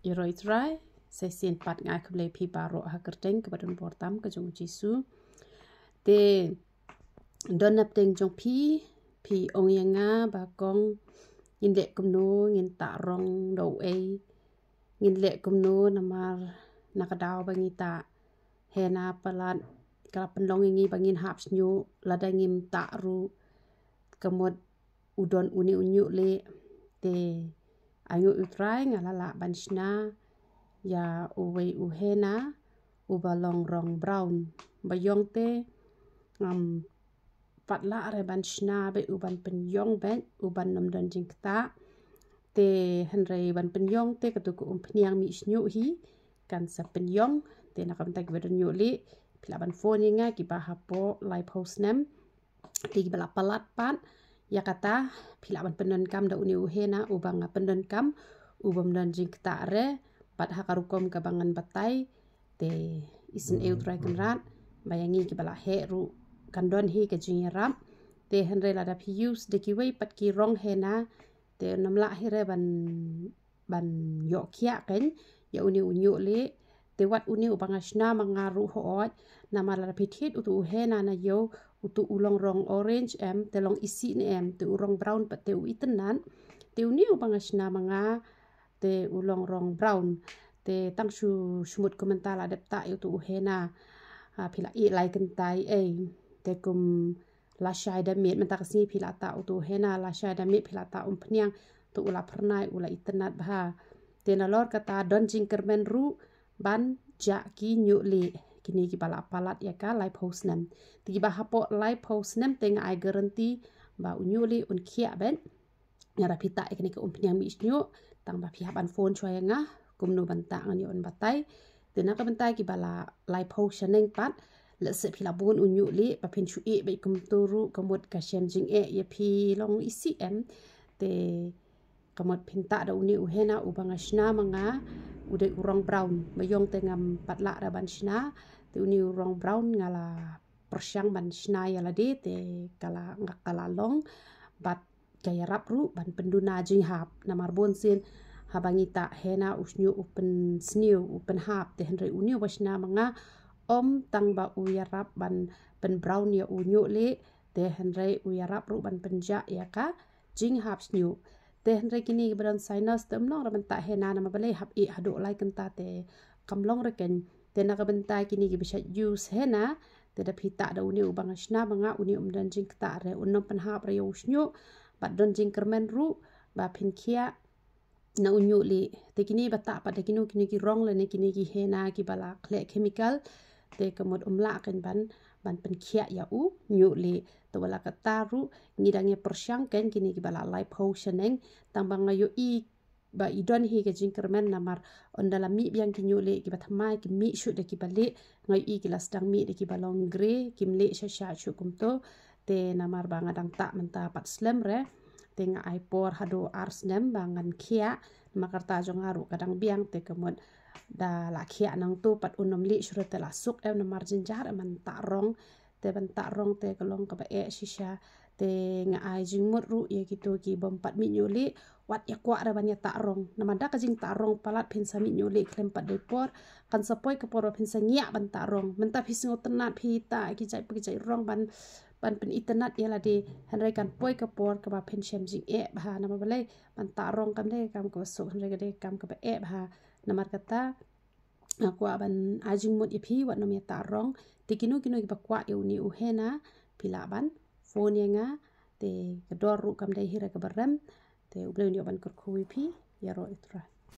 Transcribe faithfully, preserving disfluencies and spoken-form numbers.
Ïaroh Trai, sa shisien pat nga ai khublei phi baroh ha ka kyrteng kaba don bor tam ka jong u Jisu. Te don napdeng jong phi, phi ong ïa nga ba kong ngin leh kumno, ngin tah rong da uei, ngin leh kumno namar na ka daw ba ngi tah henna palat ka la pynlong ïa ngi ba ngin hap shñiuh, lada ngim tah ruh ka mut u don une u ñiuh lieh. Te ainguh U Trai nga la lah ban shna ïa uwei u henna uba long rong brown. Ba ïong te ngam pat lah re ban shna bad u ban pynïong bad u ban nym don jingktah. Te hynrei ban pynïong te katu ka umphniang mih shñiuh hi kan sa pynïong. Te na ka bynta kiba don ñiuh lieh phi lah ban phone ïa nga, kiba hapoh laiphew snem. Te kiba la palat pat ïa kata phi lah ban pyndonkam da une u henna uba nga pyndonkam, u bym don jingktah re, bad ha ka rukom kaba ngan batai. Te isynei U Trai Kynrad ba ïa ngi kiba la heh ruh kan don hi ka jingïarap. Te hynrei lada phi use da kiwei pat ki rong henna, te ym lah hi re ban, ban ïoh khiah kein ïa une u ñiuh lieh. Te wat une uba nga shna ma nga ruh hooid, namar lada phi thied utu u henna na ïew, utu u long rong orange em, te long isih ne em, te u rong brown pat te u itynnad. Te une uba nga shna ma nga te u long rong brown. Te tang shu, shu mut kumta la dep tah ïa utu u henna, ha, phi la ïeh lai kynta ei. Te kum lashai da miet, mynta ka sngi phi la tah utu u henna lashai da miet, phi la tah umphniang, te u la phyrnai, u la itynnad bha. Te nalor kata don jingkyrmen ruh ban jah ki ñiuh lieh, kine kiba la palat ïa ka laiphew snem. Te kiba hapoh laiphew snem te nga ai guarantee ba u ñiuh lieh un khiah bad. Lada phi tah ïa kane ka umphniang mih shñiuh, tang ba phi hap ban phone shuwa ïa nga kumno ban tah, ngan ïoh ban batai. Te na ka bynta kiba la laiphew shaneng pat, lehse phi la bun u ñiuh lieh ba phin shu ïeh bad kumtu ruh ka mut ka shem jingeh ïa phi long isih em. Te ka mut phin tah da une u henna uba nga shna ma nga, u dei u rong brown. Ba ïong te ngam pat lah re ban shna. Te une u rong brown nga la pyrshang ban shna ïa lade, te ka la, nga, ka la long bad ka ïarap ruh ban pynduna jinghap. Namar bunsien haba ngi tah henna u shñiuh u pynsniew, u pynhap, te hynrei une uba shna ma nga ym tang ba u ïarap ban pynbrown ïa u ñiuh lieh, te hynrei u ïarap ruh ban pynjah ïa ka jinghap shñiuh. Te hynrei kine kiba don sinus te ym long re ban tah henna, namar balei, hap ïeh haduh lai kynta te kam long re kein. Te na ka bynta kine kiba shait use henna, te da phi tah da une uba nga shna ma nga, une um don jingktah re, un nym pynhap re ïa u shñiuh, bad don jingkyrmen ruh ba phin khiah na u ñiuh lieh. Te kine ba tah pat da kino kino ki rong lane kine ki henna kiba la khleh chemical, te ka mut ym lah kein ban, ban pynkhiah ïa u ñiuh lieh. Te wat la katta ruh ngi dang ïa pyrshang kein kine kiba la laiphew shaneng, tang ba nga ïohi ba i don hi ka jingkyrmen, namar ynda la mih biang ki ñiuh lieh kiba thymmai, ki mih shuh da kiba lieh, nga ïohi ki la sdang mih da kiba long grey, kim lieh sha sha shuh kumto. Te namar ba nga dang tah mynta pat slem re, te nga ai por haduh ar snem ba ngan khiah. Namar ka rta jong nga ruh ka dang biang, te ka mut da la khiah nangto pat un nym lieh shuh re te la suk em, namar jynjar em ban tah rong. Te ban tah rong te ka long kaba eh shisha. Te nga ai jingmut ruh ïa kito ki bym pat mih ñiuh lieh, wat ïa kwah re ban ïa tah rong. Namar da ka jingtah rong palat phin sa mih ñiuh lieh khlem pat dei por, kan sa poi ka por ba phin sa ngiah ban tah rong. Mynta phi sngewtynnad phi tah ki jait pa ki jait rong ban, ban pynitynnad ïa lade, hynrei kan poi ka por kaba phin shem jingeh bha. Namar balei, ban tah rong kam dei kam kaba suk, hynrei ka dei kam kaba eh bha. Namar kata nga kwah ban ai jingmut ïa phi, wat nym ïa tah rong. Te kino kino kiba kwah ïa une u henna, phi lah ban phone ïa nga. Te ka dor ruh kam dei hi re kaba rem. Te U Blei un ïoh ban kyrkhu ïa phi. Ïaroh Trai.